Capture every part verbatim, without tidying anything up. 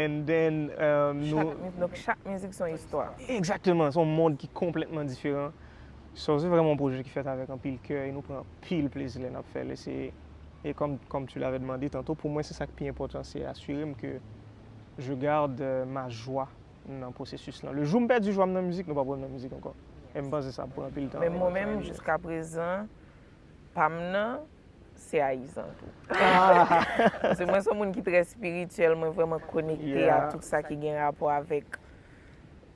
And then, um, nou Chak, donk, chak mizik se yon istwa. Egzakteman, se yon mond ki konplètman diferan. So, se vrèman yon pwojè ki fèt avèk anpil kè e nou pran anpil plezi lè n ap fè l. E se, e comme, comme tu l'avais demandé tantôt, pou mwen, se sa ki pi enpòtan, se asire m ke je garde, euh, ma joie nan pwosesis lan. Le jou m pèdi jwa m nan mizik, nou p ap wè m nan mizik ankò. E m panse sa ap pran anpil tan. Men mwen menm, jiska prezan, pa m nan, se Ayizan tou. Paske mwen se yon moun ki trè espirityèl, mwen vrèman konekte a Yeah. Tout sa ki gen rapò avèk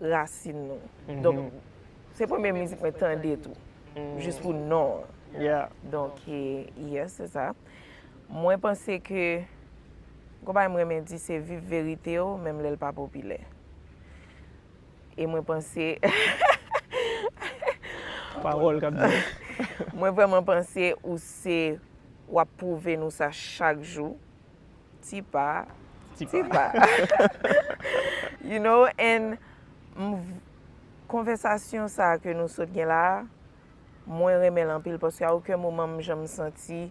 rasin nou. Donk, se premye mizik mwen tande tou. Jis pou non an. Yeah. Donk, e, yes, se sa. Mwen panse ke, gon bagay mwen renmen di, se viv verite w, menm lè l pa popilè. E mwen panse, Pawòl k ap di. Mwen vrèman panse ou se, w ap pwouve nou sa chak jou. Ti pa, Ti ti pa. pa. You know, and m v- konvèsasyon sa a ke nou sot gen la a, mwen renmen l anpil paske a okenn moman m janm santi,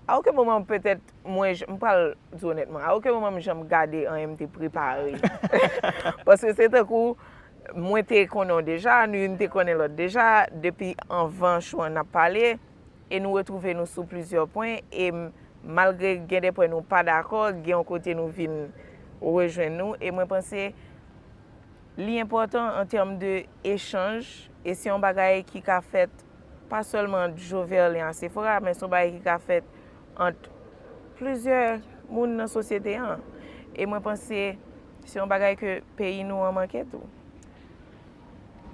a okenn moman petèt mwen, j- m pral di onètman, a okenn moman m janm gade anyen m te prepare. Paske se tankou mwen te konnen w deja, nou youn te konnen lòt deja, depi anvan show an n ap pale, e nou retwouve nou sou plizyè pwen, e m- malgre gen de pwen nou pa dakò, gen yon kote nou vin rejwenn nou, e mwen panse li enpòtan an tèm de echanj, e se yon bagay ki ka fèt pa sèlman ant Joverlin a Sephora, men se yon bagay ki ka fèt ant plizyè moun nan sosyete an. E mwen panse se yon bagay ke peyi nou an manke tou.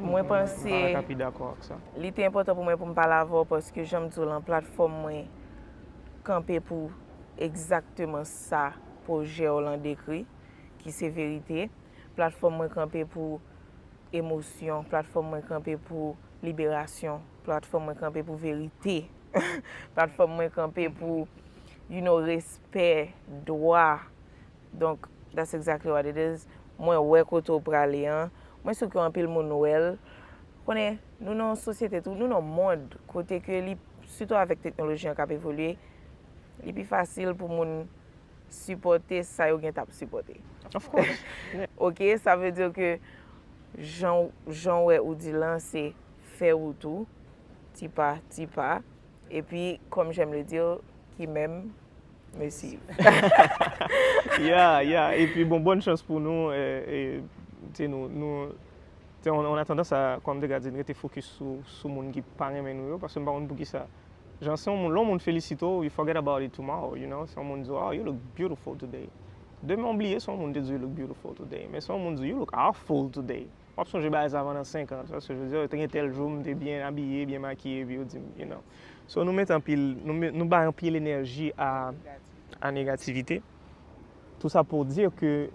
Mwen panse Pa ka pi dakò ak sa. Li te enpòtan pou mwen pou m pale avè w paske jan m di w lan, platfòm mwen kanpe pou egzakteman sa pwojè w lan dekri, ki se verite. Platfòm mwen kanpe pou emosyon, platfòm mwen kanpe pou liberasyon, platfòm mwen kanpe pou verite, platfòm mwen kanpe pou, you know, respè, dwa. Donk, that's exactly what it is. Mwen wè kote w prale an. Mwen si ke anpil moun wè l. Konnen, nou nan yon sosyete tou, nou nan yon mond kote ke li, sitou avèk teknoloji an k ap evolye, li pi fasil pou moun sipòte sa yo gen t ap sipòte. Of course. Ok, sa vle di ke jan, jan w wè ou di lan, se fè wout ou, ti pa, ti pa. Epi, comme j'aime le dire, qui m'aime, me suive. Yeah, yeah. Epi, bon, bòn chans pou nou. E, e, te nou, nou, te, on, on a tandans a, kòm m te ka di, rete focus sou, sou moun ki pa renmen nou yo, paske m pa konn poukisa. Jan, se yon moun, lè yon moun felisite w, you forget about it tomorrow, you know? Se yon moun di, "Oh, you look beautiful today." Demen, w bliye se yon moun te di, "You look beautiful today." Men se yon moun di, "You look awful today." W ap sonje bagay sa pandan senk an, tu vois ce que je veux dire? Te gen tèl jou, m te byen abiye, byen makiye, epi yo di m, you know. So, nou mete anpil, nou, met- nou bay anpil enèji a, a negativite. Tout sa pou dire ke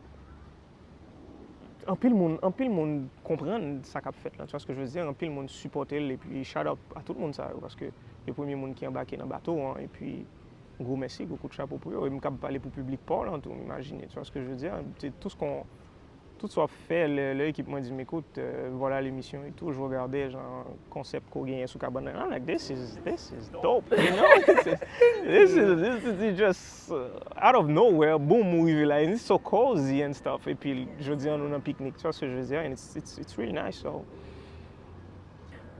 anpil moun, anpil moun konprann sa k ap fèt lan, tu vois ce que je veux dire? Anpil moun sipòte l, epi shout out a tout moun sa yo, paske yo premye moun ki anbake nan bato an, epi gwo mèsi, gwo kout chapo pou yo. E m kab pale pou piblik pa w lan tou, m imajine, tu vois ce que je veux dire? Se tout ce qu'on Tout sa w ap fè, lè, lè ekip mwen di m, "Écoute, euh, voilà l'émission et tout," je regardais, jan, konsèp ke w genyen sou kabann nan. I'm like, "This is, this is dope, you know? This is, this is, this is just, uh, out of nowhere, boom, ou rive la, and it's so cozy and stuff." Epi, jodi an, nou nan piknik, tu vois ce que je veux dire? And it's, it's, it's really nice, so.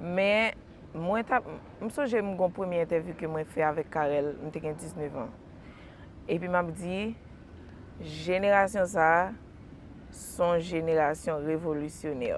Men, mwen t ap, m sonje m gon premye entèvyou ke mwen fè avèk Carel, m te gen diznèf an. Epi m ap di, jenerasyon sa a, se yon jenerasyon revolisyonè.